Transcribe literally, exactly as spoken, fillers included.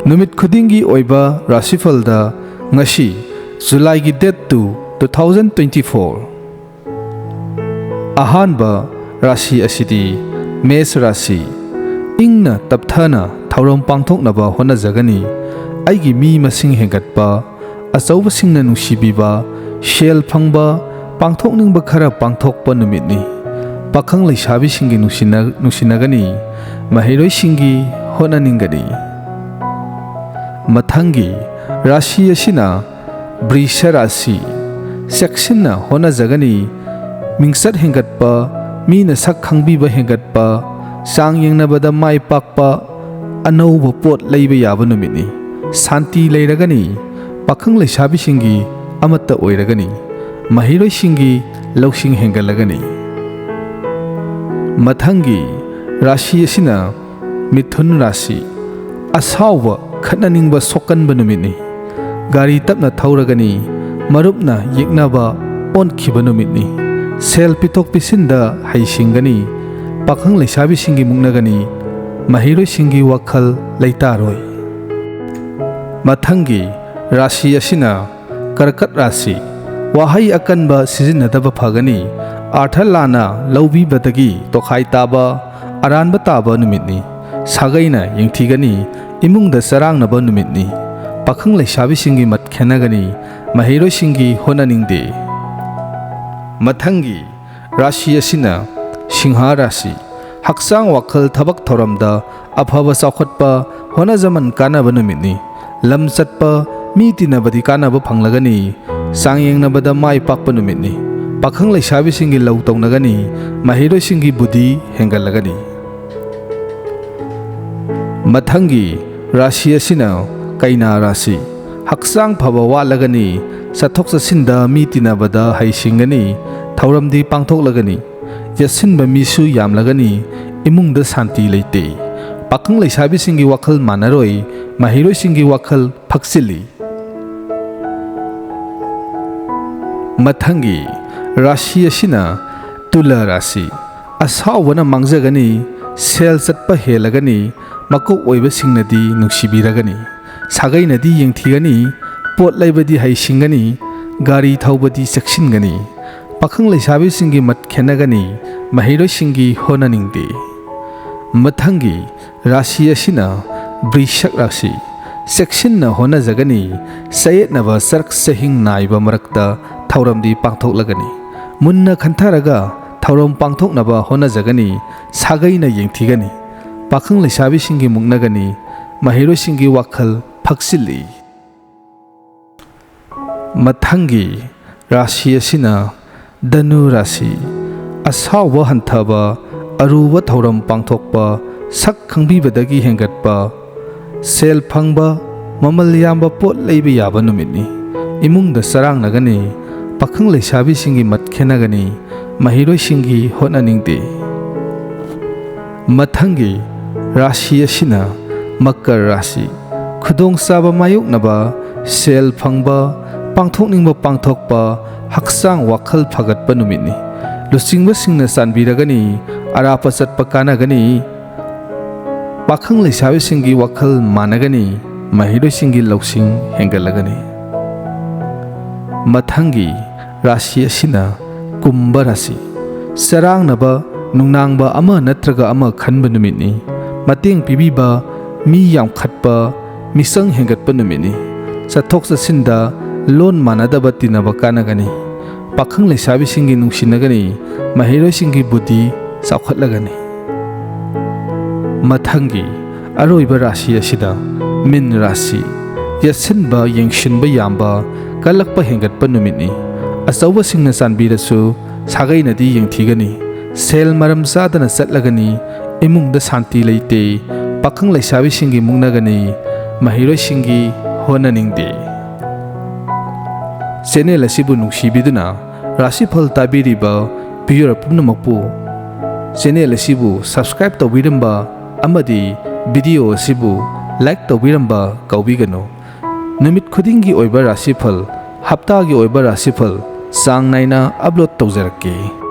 ꯅꯨꯃꯤꯠ ꯈꯨꯗꯤꯡꯒꯤ ꯑꯣꯏꯕ ꯔꯥꯁꯤꯐꯜꯗ ꯉꯁꯤ, ꯖꯨꯂꯥꯏꯒꯤ date two, two thousand twenty four꯫ ꯑꯍꯥꯟꯕ ꯔꯥꯁꯤ ꯑꯁꯤꯗꯤ ꯃꯦꯁ ꯔꯥꯁꯤ꯫ ꯏꯪꯅ ꯇꯞꯊꯅ ꯊꯧꯔꯝ ꯄꯥꯡꯊꯣꯛꯅꯕ ꯍꯣꯠꯅꯖꯒꯅꯤ꯫ ꯑꯩꯒꯤ ꯃꯤ ꯃꯁꯤꯡ ꯍꯦꯟꯒꯠꯄ, ꯑꯆꯧꯕꯁꯤꯡꯅ ꯅꯨꯡꯁꯤꯕꯤꯕ, ꯁꯦꯜ ꯐꯪꯕ, ꯄꯥꯡꯊꯣꯛꯅꯤꯡꯕ ꯈꯔ ꯄꯥꯡꯊꯣꯛꯄ ꯅꯨꯃꯤꯠꯅꯤ꯫ ꯄꯥꯈꯪ ꯂꯩꯁꯥꯕꯤꯁꯤꯡꯒꯤ ꯅꯨꯡꯁꯤꯅ-, ꯅꯨꯡꯁꯤꯅꯒꯅꯤ, ꯃꯍꯩꯔꯣꯏꯁꯤꯡꯒꯤ ꯍꯣꯠꯅꯅꯤꯡꯒꯅꯤ꯫ ꯃꯊꯪꯒꯤ ꯔꯥꯁꯤ ꯑꯁꯤꯅ ꯕ꯭ꯔꯤꯁ ꯔꯥꯁꯤ꯫ ꯆꯦꯛꯁꯤꯟꯅ ꯍꯣꯠꯅꯖꯒꯅꯤ꯫ ꯃꯤꯡꯆꯠ ꯍꯦꯟꯒꯠꯄ, ꯃꯤꯅ ꯁꯛ ꯈꯪꯕꯤꯕ ꯍꯦꯟꯒꯠꯄ, ꯆꯥꯡ ꯌꯦꯡꯅꯕꯗ ꯃꯥꯏ ꯄꯥꯛꯄ, ꯑꯅꯧꯕ ꯄꯣꯠ ꯂꯩꯕ ꯌꯥꯕ ꯅꯨꯃꯤꯠꯅꯤ꯫ ꯁꯥꯟꯇꯤ ꯂꯩꯔꯒꯅꯤ꯫ ꯄꯥꯈꯪ ꯂꯩꯁꯥꯕꯤꯁꯤꯡꯒꯤ ꯑꯃꯠꯇ ꯑꯣꯏꯔꯒꯅꯤ꯫ ꯃꯍꯩꯔꯣꯏꯁꯤꯡꯒꯤ ꯂꯧꯁꯤꯡ ꯍꯦꯟꯒꯠꯂꯒꯅꯤ꯫ ꯃꯊꯪꯒꯤ ꯔꯥꯁꯤ ꯑꯁꯤꯅ ꯃꯤꯊꯨꯟ ꯔꯥꯁꯤ꯫ ꯑꯁꯥꯎꯕ, ꯈꯠꯅꯅꯤꯡꯕ ꯁꯣꯛꯀꯟꯕ ꯅꯨꯃꯤꯠꯅꯤ꯫ ꯒꯥꯔꯤ ꯇꯞꯅ ꯊꯧꯔꯒꯅꯤ꯫ ꯃꯔꯨꯞꯅ ꯌꯦꯛꯅꯕ ꯑꯣꯟꯈꯤꯕ ꯅꯨꯃꯤꯠꯅꯤ꯫ ꯁꯦꯜ ꯄꯤꯊꯣꯛ ꯄꯤꯁꯤꯟꯗ ꯍꯩꯁꯤꯡꯒꯅꯤ꯫ ꯄꯥꯈꯪ ꯂꯩꯁꯥꯕꯤꯁꯤꯡꯒꯤ ꯃꯨꯛꯅꯒꯅꯤ꯫ ꯃꯍꯩꯔꯣꯏꯁꯤꯡꯒꯤ ꯋꯥꯈꯜ ꯂꯩꯇꯥꯔꯣꯏ꯫ ꯃꯊꯪꯒꯤ ꯔꯥꯁꯤ ꯑꯁꯤꯅ ꯀꯔꯀꯠ ꯔꯥꯁꯤ꯫ ꯋꯥꯍꯩ ꯑꯀꯟꯕ ꯁꯤꯖꯤꯟꯅꯗꯕ ꯐꯒꯅꯤ꯫ ꯑꯥꯔꯊ ꯂꯥꯟꯅ ꯂꯧꯕꯤꯕꯗꯒꯤ ꯇꯣꯈꯥꯏ ꯇꯥꯕ, ꯑꯔꯥꯟꯕ ꯇꯥꯕ ꯅꯨꯃꯤꯠꯅꯤ꯫ ꯁꯥꯒꯩꯅ ꯌꯦꯡꯊꯤꯒꯅꯤ꯫ ꯏꯃꯨꯡꯗ ꯆꯔꯥꯡꯅꯕ ꯅꯨꯃꯤꯠꯅꯤ꯫ ꯄꯥꯈꯪ ꯂꯩꯁꯥꯕꯤꯁꯤꯡꯒꯤ ꯃꯠ ꯈꯦꯟꯅꯒꯅꯤ꯫ ꯃꯍꯩꯔꯣꯏꯁꯤꯡꯒꯤ ꯍꯣꯠꯅꯅꯤꯡꯗꯦ꯫ ꯃꯊꯪꯒꯤ ꯔꯥꯁꯤ ꯑꯁꯤꯅ ꯁꯤꯡꯍ ꯔꯥꯁꯤ꯫ ꯍꯛꯆꯥꯡ, ꯋꯥꯈꯜ, ꯊꯕꯛ ꯊꯧꯔꯝꯗ ꯑꯐꯕ ꯆꯥꯎꯈꯠꯄ, ꯍꯣꯠꯅꯖꯃꯟ ꯀꯥꯟꯅꯕ ꯅꯨꯃꯤꯠꯅꯤ꯫ ꯂꯝ ꯆꯠꯄ, ꯃꯤ ꯇꯤꯟꯅꯕꯗꯤ ꯀꯥꯟꯅꯕ ꯐꯪꯂꯒꯅꯤ꯫ ꯆꯥꯡꯌꯦꯡꯅꯕꯗ ꯃꯥꯏ ꯄꯥꯛꯄ ꯅꯨꯃꯤꯠꯅꯤ꯫ ꯄꯥꯈꯪ ꯂꯩꯁꯥꯕꯤꯁꯤꯡꯒꯤ ꯂꯧ ꯇꯧꯅꯒꯅꯤ꯫ ꯃꯍꯩꯔꯣꯏꯁꯤꯡꯒꯤ ꯕꯨꯙꯤ ꯍꯦꯟꯒꯠꯂꯒꯅꯤ꯫ ꯃꯊꯪꯒꯤ ꯔꯥꯁꯤ ꯑꯁꯤꯅ ꯀꯩꯅꯥ ꯔꯥꯁꯤ꯫ ꯍꯛꯆꯥꯡ ꯐꯕ ꯋꯥꯠꯂꯒꯅꯤ꯫ ꯆꯠꯊꯣꯛ ꯆꯠꯁꯤꯟꯗ ꯃꯤ ꯇꯤꯟꯅꯕꯗ ꯍꯩꯁꯤꯡꯒꯅꯤ꯫ ꯊꯧꯔꯝꯗꯤ ꯄꯥꯡꯊꯣꯛꯂꯒꯅꯤ꯫ ꯌꯦꯠꯁꯤꯟꯕ ꯃꯤꯁꯨ ꯌꯥꯝꯂꯒꯅꯤ꯫ ꯏꯃꯨꯡꯗ ꯁꯥꯟꯇꯤ ꯂꯩꯇꯦ꯫ ꯄꯥꯈꯪ ꯂꯩꯁꯥꯕꯤꯁꯤꯡꯒꯤ ꯋꯥꯈꯜ ꯃꯥꯟꯅꯔꯣꯏ꯫ ꯃꯍꯩꯔꯣꯏꯁꯤꯡꯒꯤ ꯋꯥꯈꯜ ꯐꯛꯆꯤꯜꯂꯤ꯫ ꯃꯊꯪꯒꯤ ꯔꯥꯁꯤ ꯑꯁꯤꯅ ꯇꯨꯂꯥ ꯔꯥꯁꯤ꯫ ꯑꯁꯥꯎꯕꯅ ꯃꯥꯡꯖꯒꯅꯤ꯫ ꯁꯦꯜ ꯆꯠꯄ ꯍꯦꯜꯂꯒꯅꯤ꯫ ꯃꯀꯣꯛ ꯑꯣꯏꯕꯁꯤꯡꯅꯗꯤ ꯅꯨꯡꯁꯤꯕꯤꯔꯒꯅꯤ, ꯁꯥꯒꯩꯅꯗꯤ ꯌꯦꯡꯊꯤꯒꯅꯤ, ꯄꯣꯠ ꯂꯩꯕꯗꯤ ꯍꯩꯁꯤꯡꯒꯅꯤ, ꯒꯥꯔꯤ ꯊꯧꯕꯗꯤ ꯆꯦꯛꯁꯤꯟꯒꯅꯤ꯫ ꯄꯥꯈꯪ ꯂꯩꯁꯥꯕꯤꯁꯤꯡꯒꯤ ꯃꯠ ꯈꯦꯟꯅꯒꯅꯤ, ꯃꯍꯩꯔꯣꯏꯁꯤꯡꯒꯤ ꯍꯣꯠꯅꯅꯤꯡꯗꯦ꯫ ꯃꯊꯪꯒꯤ ꯔꯥꯁꯤ ꯑꯁꯤꯅ ꯕ꯭ꯔꯤꯁꯛ ꯔꯥꯁꯤ꯫ ꯆꯦꯛꯁꯤꯟꯅ ꯍꯣꯠꯅꯖꯒꯅꯤ, ꯆꯌꯦꯠꯅꯕ ꯆꯔꯛ ꯆꯍꯤꯡ ꯅꯥꯏꯕ ꯃꯔꯛꯇ ꯊꯧꯔꯝꯗꯤ ꯄꯥꯡꯊꯣꯛꯂꯒꯅꯤ꯫ ꯃꯨꯟꯅ ꯈꯟꯊꯔꯒ ꯊꯧꯔꯝ ꯄꯥꯡꯊꯣꯛꯅꯕ ꯍꯣꯠꯅꯖꯒꯅꯤ, ꯁꯥꯒꯩꯅ ꯌꯦꯡꯊꯤꯒꯅꯤ꯫ ꯄꯥꯈꯪ ꯂꯩꯁꯥꯕꯤꯁꯤꯡꯒꯤ ꯃꯨꯛꯅꯒꯅꯤ, ꯃꯍꯩꯔꯣꯏꯁꯤꯡꯒꯤ ꯋꯥꯈꯜ ꯐꯛꯆꯤꯜꯂꯤ꯫ ꯃꯊꯪꯒꯤ ꯔꯥꯁꯤ ꯑꯁꯤꯅ ꯙꯅꯨ ꯔꯥꯁꯤ꯫ ꯑꯁꯥꯎꯕ ꯍꯟꯊꯕ, ꯑꯔꯨꯕ ꯊꯧꯔꯝ ꯄꯥꯡꯊꯣꯛꯄ, ꯁꯛ ꯈꯪꯕꯤꯕꯗꯒꯤ ꯍꯦꯟꯒꯠꯄ, ꯁꯦꯜ ꯐꯪꯕ, ꯃꯃꯜ ꯌꯥꯝꯕ ꯄꯣꯠ ꯂꯩꯕ ꯌꯥꯕ ꯅꯨꯃꯤꯠꯅꯤ꯫ ꯏꯃꯨꯡꯗ ꯆꯔꯥꯡꯅꯒꯅꯤ, ꯄꯥꯈꯪ ꯂꯩꯁꯥꯕꯤꯁꯤꯡꯒꯤ ꯃꯠ ꯈꯦꯟꯅꯒꯅꯤ, ꯃꯍꯩꯔꯣꯏꯁꯤꯡꯒꯤ ꯍꯣꯠꯅꯅꯤꯡꯗꯦ꯫ ꯃꯊꯪꯒꯤ ꯔꯥꯁꯤ ꯑꯁꯤꯅ ꯃꯀꯔ ꯔꯥꯁꯤ꯫ ꯈꯨꯗꯣꯡꯆꯥꯕ ꯃꯥꯌꯣꯛꯅꯕ, ꯁꯦꯜ ꯐꯪꯕ, ꯄꯥꯡꯊꯣꯛꯅꯤꯡꯕ ꯄꯥꯡꯊꯣꯛꯄ, ꯍꯛꯆꯥꯡ ꯋꯥꯈꯜ ꯐꯒꯠꯄ ꯅꯨꯃꯤꯠꯅꯤ꯫ ꯂꯨꯆꯤꯡꯕꯁꯤꯡꯅ ꯆꯥꯟꯕꯤꯔꯒꯅꯤ, ꯑꯔꯥꯞꯄ ꯆꯠꯄ ꯀꯥꯟꯅꯒꯅꯤ꯫ ꯄꯥꯈꯪ ꯂꯩꯁꯥꯕꯤꯁꯤꯡꯒꯤ ꯋꯥꯈꯜ ꯃꯥꯟꯅꯒꯅꯤ, ꯃꯍꯩꯔꯣꯏꯁꯤꯡꯒꯤ ꯂꯧꯁꯤꯡ ꯍꯦꯟꯒꯠꯂꯒꯅꯤ꯫ ꯃꯊꯪꯒꯤ ꯔꯥꯁꯤ ꯑꯁꯤꯅ ꯀꯨꯝꯚ ꯔꯥꯁꯤ꯫ ꯆꯔꯥꯡꯅꯕ, ꯅꯨꯡꯅꯥꯡꯕ ꯑꯃ ꯅꯠꯇ꯭ꯔꯒ ꯑꯃ ꯈꯟꯕ ꯅꯨꯃꯤꯠꯅꯤ꯫ ꯃꯇꯦꯡ ꯄꯤꯕꯤꯕ, ꯃꯤ ꯌꯥꯝꯈꯠꯄ, ꯃꯤꯆꯪ ꯍꯦꯟꯒꯠꯄ ꯅꯨꯃꯤꯠꯅꯤ꯫ ꯆꯠꯊꯣꯛ ꯆꯠꯁꯤꯟꯗ ꯂꯣꯟ ꯃꯥꯟꯅꯗꯕ ꯇꯤꯟꯅꯕ ꯀꯥꯟꯅꯒꯅꯤ꯫ ꯄꯥꯈꯪ ꯂꯩꯁꯥꯕꯤꯁꯤꯡꯒꯤ ꯅꯨꯡꯁꯤꯅꯒꯅꯤ, ꯃꯍꯩꯔꯣꯏꯁꯤꯡꯒꯤ ꯕꯨꯙꯤ ꯆꯥꯎꯈꯠꯂꯒꯅꯤ꯫ ꯃꯊꯪꯒꯤ ꯑꯔꯣꯏꯕ ꯔꯥꯁꯤ ꯑꯁꯤꯗ ꯃꯤꯟ ꯔꯥꯁꯤ꯫ ꯌꯦꯠꯁꯤꯟꯕ, ꯌꯦꯡꯁꯤꯟꯕ ꯌꯥꯝꯕ, ꯀꯜꯂꯛꯄ ꯍꯦꯟꯒꯠꯄ ꯅꯨꯃꯤꯠꯅꯤ꯫ ꯑꯆꯧꯕꯁꯤꯡꯅ ꯆꯥꯟꯕꯤꯔꯁꯨ ꯁꯥꯒꯩꯅꯗꯤ ꯌꯦꯡꯊꯤꯒꯅꯤ꯫ ꯁꯦꯜ ꯃꯔꯝ ꯆꯥꯗꯅ ꯆꯠꯂꯒꯅꯤ꯫ ꯏꯃꯨꯡꯗ ꯁꯥꯟꯇꯤ ꯂꯩꯇꯦ꯫ ꯄꯥꯈꯪ ꯂꯩꯁꯥꯕꯤꯁꯤꯡꯒꯤ ꯃꯨꯛꯅꯒꯅꯤ꯫ ꯃꯍꯩꯔꯣꯏꯁꯤꯡꯒꯤ ꯍꯣꯠꯅꯅꯤꯡꯗꯦ꯫ ꯆꯦꯅꯦꯜ ꯑꯁꯤꯕꯨ ꯅꯨꯡꯁꯤꯕꯤꯗꯨꯅ ꯔꯥꯁꯤꯐꯜ ꯇꯥꯕꯤꯔꯤꯕ viewer ꯄꯨꯝꯅꯃꯛꯄꯨ ꯆꯦꯅꯦꯜ ꯑꯁꯤꯕꯨ subscribe ꯇꯧꯕꯤꯔꯝꯕ ꯑꯃꯗꯤ video ꯑꯁꯤꯕꯨ like ꯇꯧꯕꯤꯔꯝꯕ ꯀꯥꯎꯕꯤꯒꯅꯨ꯫ ꯅꯨꯃꯤꯠ ꯈꯨꯗꯤꯡꯒꯤ ꯑꯣꯏꯕ ꯔꯥꯁꯤꯐꯜ, ꯍꯞꯇꯥꯒꯤ ꯑꯣꯏꯕ ꯔꯥꯁꯤꯐꯜ ꯆꯥꯡ ꯅꯥꯏꯅ upload ꯇꯧꯖꯔꯛꯀꯦ꯫